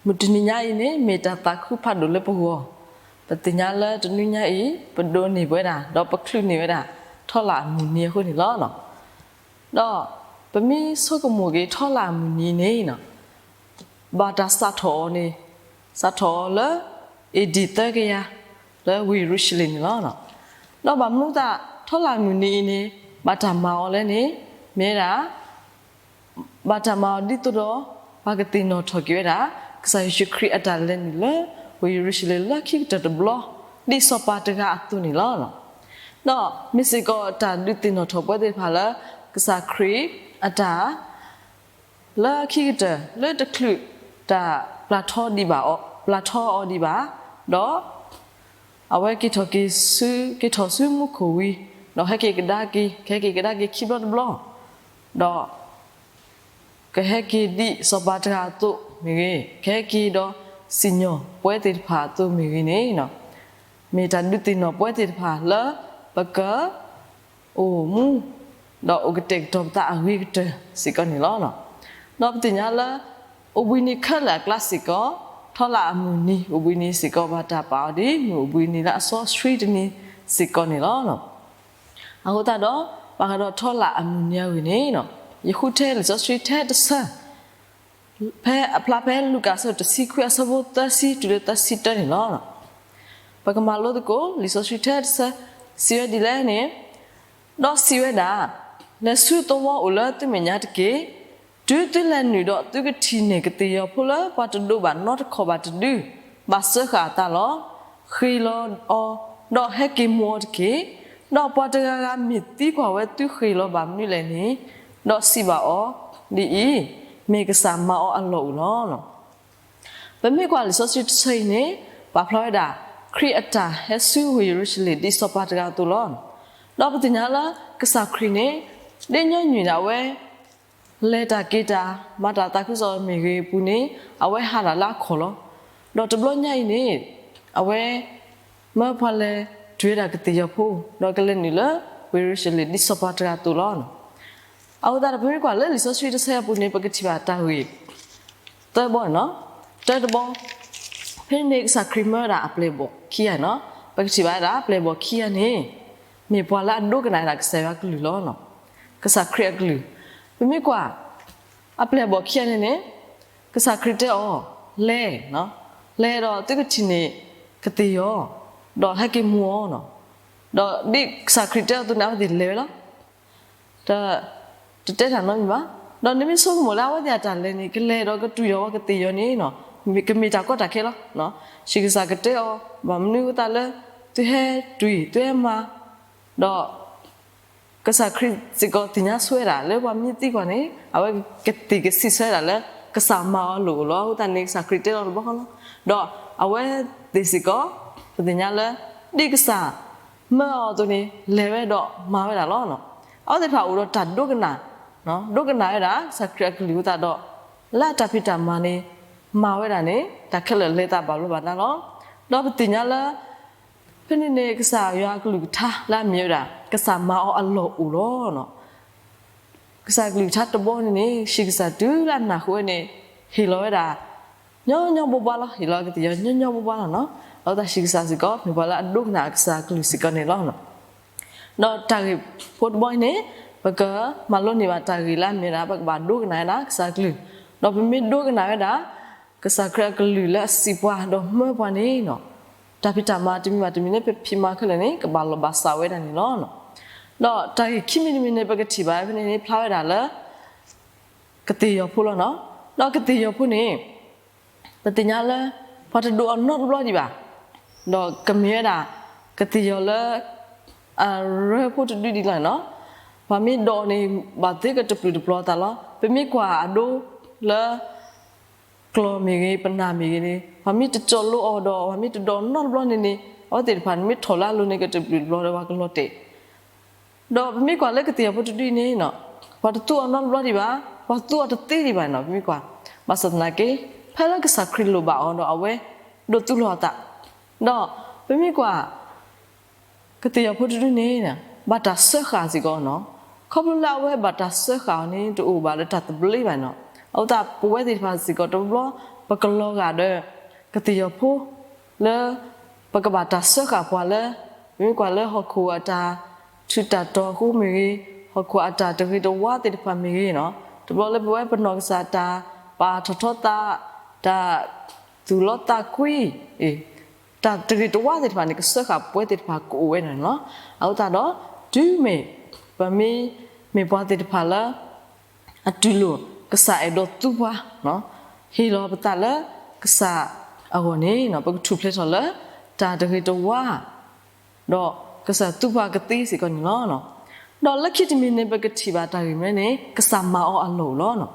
မုၢ်တနံၤညါအံၤန့ၣ် မ့ၢ်တၢ်သးခုဖးဒိၣ်လၢပဂီၢ်, ပသ့ၣ်ညါလၢတနွံညါအံၤ ပဒိးန့ၢ်ဝဲဒၣ် ဒီးပချုးန့ၢ်ဝဲဒၣ် ထီလၣ်အမုၢ်နံၤအဃိန့ၣ်လီၤ. ဒီးပမ့ၢ်ဆိကမိၣ်က့ၤထီလၣ်အမုၢ်နံၤန့ၣ် ဘၣ်တၢ်စးထီၣ်အီၤန့ၣ် စးထီၣ်အီၤလၢ A D သၢကယၤ လၢဝ့ၢ်ယရူၤၡလ့ၣ်န့ၣ်လီၤ. ဒီးဘၣ်မနုၤသး ထီလၣ်အမုၢ်နံၤအံၤန့ၣ် ဘၣ်တၢ်မၤအီၤလဲၣ်န့ၣ် မ့ၢ်ဝဲဒၣ် ဘၣ်တၢ်မၤအီၤဒ်သိးဒီး ပှၤကသ့ၣ်နီၣ်ထီၣ်က့ၤဝဲဒၣ် ကစၢ်ယ့ၣ်ၡူးခရံာ်အတၢ်လဲၤနုာ်လၢ ဝ့ၢ်ယရူၤၡလ့ၣ်လၢခံကတၢၢ်တဘျီ ဒ်စီၤပၤတဂၤအသိးန့ၣ်လီၤ. ဒီးမ့ၢ်စ့ၢ်ကီးတၢ်ဒုးသ့ၣ်နီၣ်ထီၣ်ပဝဲသ့ၣ်တဖၣ်လၢ ကစၢ်ခရံာ်အတၢ် လၢခံကတၢၢ် လၢတချုးတၢ်ပျၢ်ထီဒံးဘၣ်အီၤ ပျၢ်ထီအီၤဒံးဘၣ်, ဒီး အဝဲက့ၤထီၣ်က့ၤဆူ က့ၤထီၣ်ဆူမူခိၣ်ဝံၤ ဒီးဟဲက့ၤကဒါက့ၤ ကဟဲက့ၤကဒါက့ၤခံဘျီတဘျီ, ဒီး ကဟဲက့ၤဒ်စီၤပၤတဂၤအသိးမ့ၢ်ဂ့ၤ, ကဟဲက့ၤဒီးစံၣ်ညီၣ်ပဝဲသ့ၣ်တဖၣ်အသိးမ့ၢ်ဂ့ၤန့ၣ် မ့ၢ်တၢ်ဒုးသ့ၣ်နီၣ်ပဝဲသ့ၣ်တဖၣ်လၢ ပက အိၣ်မူ ဒီးအိၣ်ကတဲာ်ကတီၤပသးအဂ့ၤကတၢၢ်စ့ၢ်ကီးန့ၣ်လီၤ. ဒီးပသ့ၣ်ညါလၢ အိၣ်ဘှံးနံၤခဲလၢာ်အကျါစ့ၢ်ကီး ထီလၣ်အမုၢ်နံၤ အိၣ်ဘှံးနံၤစ့ၢ်ကီး ဘၣ်တၢ်ပာ်အီၤဒ် မုၢ်အိၣ်ဘှံးနံၤလၢအစီဆှံတနံၤစ့ၢ်ကီးန့ၣ်လီၤ. အဃိသတးဒီး ဘၣ်ဃးဒီးထီလၣ်အမုၢ်နံၤအဂ့ၢ်န့ၣ် ယဃုထၢလံာ်စီဆှံထဲတဆၢ ဖဲအဖျါဖဲလူၤကၣ်အဆၢဒိၣ်တဆံခွံအဆၢဖိသၢဆံတုၤလၢသၢဆံတၢန့ၣ်လီၤ. ပကမၤလိသကိး လံာ်စီဆှံထဲတဆၢ စံးဝဲဒ်လဲၣ်န့ၣ်, ဒီးစံးဝဲဒၣ်, လဲၤဆူသဝီအိၣ်လၢသုမဲာ်ညါတက့ၢ်. တုၤသုလဲၤနုာ်ဒီးသုကထံၣ်န့ၢ်ကသ့ၣ်ယီၤဖိလၢပှၤတဒိးဘၣ်နီတခီၣ်ဘၣ်တဒု, ဘၣ်စၢဃာ်အသးလီၤ. ဃ့ၢ်လီၤအီၤ, ဒီးဟဲက့ၤမူအီၤတက့ၢ်. ဒီးပှၤတဂၤဂၤမ့ၢ်သံကွၢ်ဝဲသုဃ့ၢ်လီၤဘၣ်မနုၤလဲၣ်န့ၣ်, ဒီးစံးဘၣ်အီၤ, ဒ်အံၤ, မ့ၢ်ကစၢ်မၤအီၤအလီၢ်အိၣ်လီၤ. ပမ့ၢ်ကွၢ်လံာ်စီဆှံတဆၢအံၤန့ၣ် ပာ်ဖျါဝဲဒၣ် ခရံာ်အတၢ်ဟဲဆူဝ့ၢ်ယရူၤၡလ့ၣ်ဒ်စီၤပၤတဂၤအသိးလီၤ. ဒီးပသ့ၣ်ညါလၢကစၢ်ခရံာ်န့ၣ် ဒ်ညီနုၢ်ဒၣ်ဝဲ လဲၤတၢ်က့ၤတၢ် မၤတၢ်သးခုကစီၣ်မ့ၢ်ဂ့ၤအပူၤန့ၣ် အဝဲဟးဒၣ်လၢအခီၣ်လီၤ. ဒီးတဘျီညါအံၤန့ၣ် အဝဲ မၢပှၤလဲၤတုၤဝဲဒၣ်ကသ့ၣ်ယီၤဖိ ဒီးကလဲၤနုာ်လၢဝ့ၢ်ယရူၤၡလ့ၣ်ဒ်စီၤပၤတဂၤအသိးလီၤ. အဃိသတးဒီး ပမ့ၢ်ကွၢ်လၢလံာ်စီဆှံတဆၢအပူၤန့ၣ် ပကထံၣ်ဘၣ်တၢ်ဂ့ၢ် သၢဘီန့ၣ်လီၤ. တၢတဘီ ဖဲန့ၣ်ကစၢ်ခရံာ်မၢဝဲဒၣ်အပျဲၢ်အဘီၣ်ခံဂၤန့ၣ်လီၤ. ပကထံၣ်ဘၣ်ဝဲဒၣ်အပျဲၢ်အဘီၣ်ခံဂၤန့ၣ် မ့ၢ်ပှၤလၢအဒိကနၣ်ဝဲဒၣ်ကစၢ်ယွၤအကလုၢ်လီၤ. ကစၢ်ခရံာ်အကလုၢ် ပမ့ၢ်ကွၢ် အပျဲၢ်အဘီၣ်ခံဂၤန့ၣ်န့ၣ် ကစၢ်ခရံာ်တဲအီၤ လဲၤ လဲၤဒီးသုကထံၣ်န့ၢ်ကသ့ၣ်ယီၤ ဒီးဟဲက့ၤမူအီၤန့ၣ်လီၤ. ဒီးဒ်ကစၢ်ခရံာ်တဲအီၤအသိးန့ၣ် အဝဲသ့ၣ်လဲၤဝဲလီၤ. တ တတဲတၢ်နီတမံၤဘၣ်. ဒီးနမ့ၢ်ဆိကမိၣ်လၢအဝဲသ့ၣ်အတၢ်လဲၤန့ၣ် ကလဲၤဒီးကတုၤယီၤဝဲကသ့ၣ်ယီၤန့ၣ် ကမ့ၢ်တၢ်ကီတၢ်ခဲလီၤ. ဆံးကစၢ်ကတဲအီၤ ဘၣ်မနုၤအဃိသတးလၢ သုဟဲတုၤ သုဟဲမၤ ဒီး ကစၢ်ခရံာ်စ့ၢ်ကီးသ့ၣ်ညါဆိဝဲဒၣ်လၢပှၤမ့ၢ်သံကွၢ်န့ၣ် အဝဲကသ့ၣ်ကဆံးဆၢဝဲဒၣ်လၢ ကစၢ်မၤအီၤအလီၢ်အိၣ်လီၤ. အဃိသတးန့ၣ် ကစၢ်ခရံာ်တဲလီၤတဘျီဃီလီၤ. ဒီးအဝဲသ့ၣ်စ့ၢ်ကီး ပသ့ၣ်ညါလၢ ဒ်ကစၢ်မၢအီၤအသိးန့ၣ် လဲၤဝဲဒီးမၤဝဲဒၣ်လီၤ. အဝဲသ့ၣ်တဖၣ်အိၣ်ဒီးတၢ်ဒိကနၣ် ဒိကနၣ်ဝဲဒၣ် ကစၢ်ခရံာ်အကလုၢ်အဃိသတးဒီး လၢအတၢ်ဖံးတၢ်မၤန့ၣ် မၤဝဲဒၣ်န့ၣ် တၢ်ခဲလၢာ်လဲၤသးဘၣ်ဘျီးဘၣ်ဒါလီၤ. ဒီးပသ့ၣ်ညါလၢ ဖဲန့ၣ်န့ၣ် ကစၢ်ယွၤအကလုၢ်ကထါလၢအမ့ၢ်ဝဲဒၣ် ကစၢ်မၤအီၤအလီၢ်အိၣ်လီၤ. ကစၢ်ကလုၢ်ကထါတဘီန့ၣ်န့ၣ် ဆံးကစၢ်တုၤလၢအနၢ်ဟူဝဲန့ၣ် ဟ့ၣ်လီၤဝဲဒၣ် ညီညီဘိးဘၣ်လီၤ. ဟ့ၣ်လီၤကသ့ၣ်ယီၤညီညီဘိးဘၣ်လီၤန့ၣ်လီၤ. အဃိသတးဆံးကစၢ်စ့ၢ်ကီး မ့ၢ်ပှၤလၢအဒိကနၣ်ကစၢ်အကလုၢ်စ့ၢ်ကီးန့ၣ်လီၤ. ဒီးတၢ်ဂ့ၢ်ဖိတဘီအံၤန့ၣ် ပကမၤလိန့ၢ်ဘၣ်တၢ်ဂ့ၢ်လၢအမ့ၢ်ဝဲဒၣ် ပကဘၣ်ဒိကနၣ်ဝဲဒၣ်ကစၢ်အကလုၢ်, ဒီးပမ့ၢ်ဒိကနၣ်ဝဲဒၣ် ကစၢ်ခရံာ်အကလုၢ်လၢအစံးပှၤဒီးမၢပှၤန့ၣ်လီၤ. တၢ်ဖံးတၢ်မၤတမံၤဘၣ်တမံၤလၢပဖံးမၤခဲလၢာ်န့ၣ် ကဘၣ်လီၢ်ဘၣ်စးဝဲဒၣ်န့ၣ်လီၤ. ဒီးတၢ်ဂ့ၢ်ခံမံၤတမံၤန့ၣ် ပကထံၣ်ဘၣ်ဖဲန့ၣ်န့ၣ် ဖျါဝဲဒၣ်လၢ ကသ့ၣ်ယီၤဖိလီၤန့ၣ်လီၤ. ဒီးကသ့ၣ်ယီၤဖိန့ၣ် ပသ့ၣ်ညါလၢ ပှၤတဒိးအီၤနီတဘျီဒံးဘၣ်. ဒီးကမ့ၢ်ဝဲဒၣ် ကသ့ၣ်ယီၤလၢ အရၢဖိတဒုဒံးလီၤန့ၣ်လီၤ. ပှၤမ့ၢ်ဒိးန့ၣ် ဘၣ်သ့ၣ်ကတပျုာ်တပျီၤအသးလီၤ. ပမ့ၢ်ကွၢ်အဒိလၢ ကျီၢ်မ့ၢ်ဂ့ၤ ပနၢ်မ့ၢ်ဂ့ၤန့ၣ် ပှၤမ့ၢ်တကၠီလိအီၤဒီး ပှၤမ့ၢ်တဒိးနီတဘျီန့ၣ်န့ၣ် အဝဲသ့ၣ်တဖၣ်န့ၣ်မ့ၢ်ထီၣ်လၢအလိၤန့ၣ် ကတပျုာ်တပျီၤဒီးပှၤကလီၤတဲာ် ဒီးပမ့ၢ်ကွၢ်လၢကသ့ၣ်ယီၤဖိတဒုန့ၣ် ပှၤတသူအီၤနီတဘျီဒံးဘၣ်, ပှၤသူအီၤတသ့ဒံးဘၣ်န့ၣ်လီၤ. ပမ့ၢ်ကွၢ် ဘၣ်ဆၣ်သနာ်က့ ဖဲလၢကစၢ်ခရံာ်လိၣ်ဘၣ်အီၤဒီးအဝဲဒိးသူလီၤအသး, ဒီးပမ့ၢ်ကွၢ် ကသ့ၣ်ယီၤဖိတဒုန့ၣ် ဘၣ်တၢ်စၢဃာ်စ့ၢ်ကီးန့ၣ်လီၤ. ခီဖျိလၢအဝဲဘၣ်တၢ်စၢဃာ်အီၤန့ၣ် တအိၣ်ဘၣ်လၢတၢ်သဘျ့ဘၣ်န့ၣ်လီၤ. အဃိသတးပဝဲသ့ၣ်တဖၣ်စ့ၢ်ကီးတဘျီ ပကလီၤဂာ်ဒီး ကသ့ၣ်ယီၤဖိ လၢ ပကဘၣ်တၢ်စၢဃာ်ပှၤလၢ ပမ့ၢ်ကွၢ်လၢဟီၣ်ခိၣ်အတၢ်ထူးတၢ်တီၤအဃိမ့ၢ်ဂ့ၤ, ဟီၣ်ခိၣ်အတၢ်တဂ့ၤတဝါသ့ၣ်တဖၣ်မ့ၢ်ဂ့ၤ, တဘျီလၢပဝဲပနီၢ်ကစၢ်တၢ်ပာ်ထီၣ်ထီသး, တၢ်သူၣ်လီသးကွံ, တၢ်တဂ့ၤတဝါသ့ၣ်တဖၣ်န့ၣ် ကစၢဃာ်ပဝဲသ့ၣ်တဖၣ်ကအိၣ်ဝဲဒၣ်န့ၣ်လီၤ. အဃိသတးဒီး တုၤမ့ၢ် ပမ့ၢ်မ့ၢ်ပှၤသ့ၣ်တဖၣ်လၢ အတူၢ်လိာ်ကစၢ်အဲၣ်ဒိးသူပှၤ, ဟ့ၣ်လီၤပသးလၢကစၢ်အဂီၢ်န့ၣ် ပကထူၣ်ဖျဲးထီၣ်လၢ တၢ်တဂ့ၤတဝါ ဒီးကစၢ်သူပှၤကသ့စ့ၢ်ကီးန့ၣ်လီၤ. ဒီးလၢခံတမံၤန့ၣ် ပကထံၣ်ဘၣ်တၢ်ဂ့ၢ်မနုၤလဲၣ်န့ၣ် ကစၢ်မၤအီၤအလီၢ်အိၣ်လီၤ.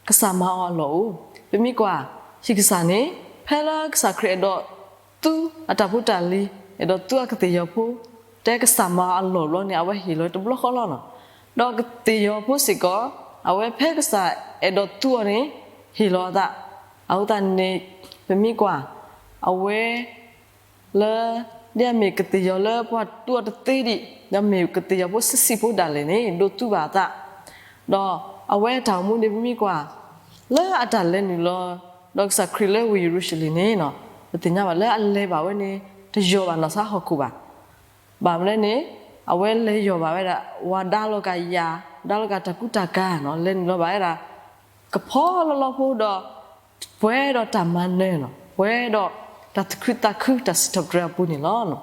ကစၢ်မၤအီၤအလီၢ်အိၣ်, ပမ့ၢ်ကွၢ် ဟံၣ်ကစၢ်န့ၣ် ဖဲလၢကစၢ်ခရံာ်အဲၣ်ဒိးသူအတၢ်ဖိတၢ်လံၤ, အဲၣ်ဒိးသူအကသ့ၣ်ယီၤဖိ, တဲကစၢ်မၤအီၤအလီၢ်ဘျီန့ၣ် အဝဲဟ့ၣ်လီၤတဘျီဃီလီၤ. ဒီးကသ့ၣ်ယီၤဖိစ့ၢ်ကီး အဝဲဖဲကစၢ်အဲၣ်ဒိးသူအီၤန့ၣ် ဟ့ၣ်လီၤအသး, အဃိသတးန့ၣ် ပမ့ၢ်ကွၢ် အဝဲ လၢ ဒ်အမ့ၢ်ကသ့ၣ်ယီၤလၢပှၤသူအီၤတသ့ဒံး, ဒီးမ့ၢ်ကသ့ၣ်ယီၤဖိဆံးဆံးဖိဒၣ်လဲာ်န့ၣ် ဒိးသူဘၣ်အသး, ဒီးအဝဲအတၢ်အိၣ်မူန့ၣ် ပမ့ၢ်ကွၢ် လၢအတၢ်လဲၤနုာ်လီၤ ဒီးကစၢ်ခရံာ်လၢဝ့ၢ်ယရူၤၡလ့ၣ်န့ၣ် ပသ့ၣ်ညါဘၣ်လၢအလဲၤဘၣ်ဝဲန့ၣ် တယီၤဘၣ်နီၢ်ဆါဟီၣ်ခိၣ်ဘၣ်. ဘၣ်မနုၤလဲၣ်န့ၣ် အဝဲလဲၤယီၤဘၣ်ဝဲဒၣ် ဝၤဒါလီၤကၤယၤ, ဒါလီၤကၤတၢ်ကူတၢ်ကၤနီၤ, လဲၤနုာ်လီၤဘၣ်ဝဲဒၣ် ကဖီလီၤလီၤဖိဒီး ပှဲၤဒီးတၢ်မၤနၢၤနီၤ, ပှဲၤဒီးတၢ်သူၣ်ခုသးခု တၢ်စံးထီၣ်ပတြၢၤအပူၤန့ၣ်လီၤ.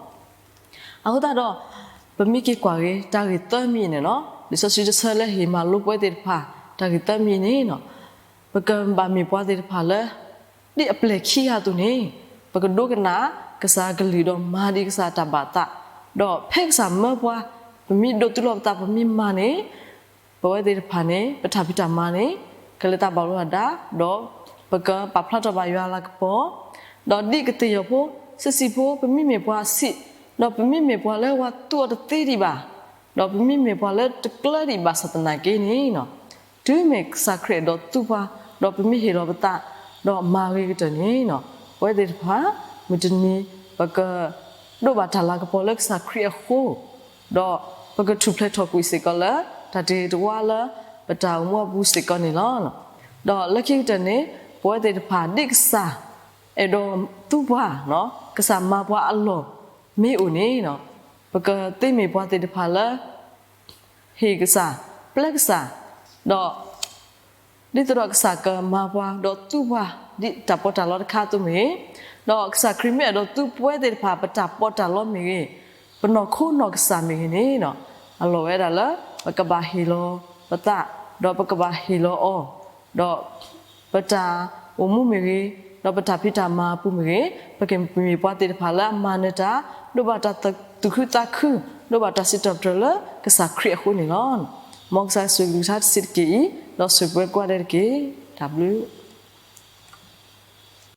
အဃိသတးဒီး ပမ့ၢ်က့ၤကွၢ်က့ၤ တၢ်ဂ့ၢ်သၢမံၤအံၤန့ၣ်နီၤ, လံာ်စီဆှံတဆၢလၢဟ့ၣ်မၤလိပဝဲသ့ၣ်တဖၣ် တၢ်ဂ့ၢ်သၢမံၤအံၤန့ၣ်နီၤ, ပကဘၣ်မ့ၢ်ပှၤသ့ၣ်တဖၣ်လၢ ဒ်အပျဲၢ်ခံဂၤအသိးန့ၣ် ပကဒိကနၣ်ကစၢ်အကလုၢ်ဒီးမၤဒံးကစၢ်အတၢ်ဘၣ်သး, ဒီးဖဲကစၢ်မၢပှၤ ပမ့ၢ်ဒိးသူလီၤပသး ပမ့ၢ်မၤန့ၣ် ပဝဲသ့ၣ်တဖၣ်န့ၣ် ပတၢ်ဖံးတၢ်မၤန့ၣ် ကလဲၤသးဘၣ်လိာ်သးဒါ, ဒီးပကပာ်ဖျါထီၣ်ဘၣ်ယွၤအလၤကပီၤ, ဒီးဒ်ကသ့ၣ်ယီၤဖိ ဆံးဆံးဖိ ပမ့မ့ၢ်ပှၤဆံး, ဒီးပမ့မ့ၢ်ပှၤလၢပှၤသူအီၤတသ့ဒံးဘၣ်, ဒီးပမ့မ့ၢ်ပှၤလၢတကျၢၤဒံးဘၣ်ဆၣ်သနာ်က့န့ၣ်, တုၤမ့ၢ်ကစၢ်ခရံာ်အဲၣ်ဒိးသူပှၤ, ဒီးပမ့ၢ်ဟ့ၣ်လီၤပသး, ဒီးမၤဂ့ၤကတၢၢ်န့ၣ်, ပဝဲသ့ၣ်တဖၣ် မုၢ်တနံၤ ပက ဒိးဘၣ်တၢ်လၤကပီၤလၢကစၢ်ခရံာ်အဃိ, ဒီးပကထူၣ်ဖျဲးထီၣ်ကွံာ်စ့ၢ်ကီးလၢ တၢ်တဂ့ၤတဝါလၢ ပတၢ်အိၣ်မူအပူၤစ့ၢ်ကီးန့ၣ်လီၤ. ဒီးလၢခံကတၢၢ်န့ၣ် ပဝဲသ့ၣ်တဖၣ်ဒ်ကစၢ် အဲၣ်ဒိးသူပှၤ, ကစၢ်မၤပှၤအလီၢ်မ့ၢ်အိၣ်န့ၣ်, ပကသ့မ့ၢ်ပှၤသ့ၣ်တဖၣ်လၢ ဟ့ၣ်ကစၢ်, ပျဲကစၢ်, ဒီး ဒ်သိးဒီးကစၢ်ကမၤပှၤ ဒီးသူပှၤ ဒ်တၢ်ပီးတၢ်လီတခါအသိးမ့ၢ်ဂ့ၤ, ဒီးကစၢ်ခရံာ်မ့ၢ်အဲၣ်ဒိးသူပဝဲသ့ၣ်တဖၣ် ပတၢ်ပီးတၢ်လီမ့ၢ်ဂ့ၤ, ပနီၢ်ခိနီၢ်ကစၢ်မ့ၢ်ဂ့ၤန့ၣ်, အလီၢ်ဝဲဒၣ်လၢ ပကဘၣ်ဟ့ၣ်လီၤပသး, ဒီးပကဘၣ်ဟ့ၣ်လီၤအီၤ, ဒီး ပတၢ်အိၣ်မူမ့ၢ်ဂ့ၤ, ဒီးပတၢ်ဖံးတၢ်မၤအပူၤမ့ၢ်ဂ့ၤ, ပကမ့ၢ်ပှၤသ့ၣ်တဖၣ်လၢအမၤနၢၤတၢ်, ဒိးဘၣ်တၢ်သူၣ်ခုသးခု, ဒိးဘၣ်တၢ်စံးထီၣ်ပတြၢၤလၢကစၢ်ခရံာ်အဃိန့ၣ်လီၤ. မ်ကစၢ်ယွၤဆိၣ်ဂ့ၤကလုၢ်ကထါတဆံးတက့ၢ်အံၤ, ဒီးဆိၣ်ဂ့ၤပှၤကိးဂၤဒဲးတက့ၢ်. တၢ်ဘျုး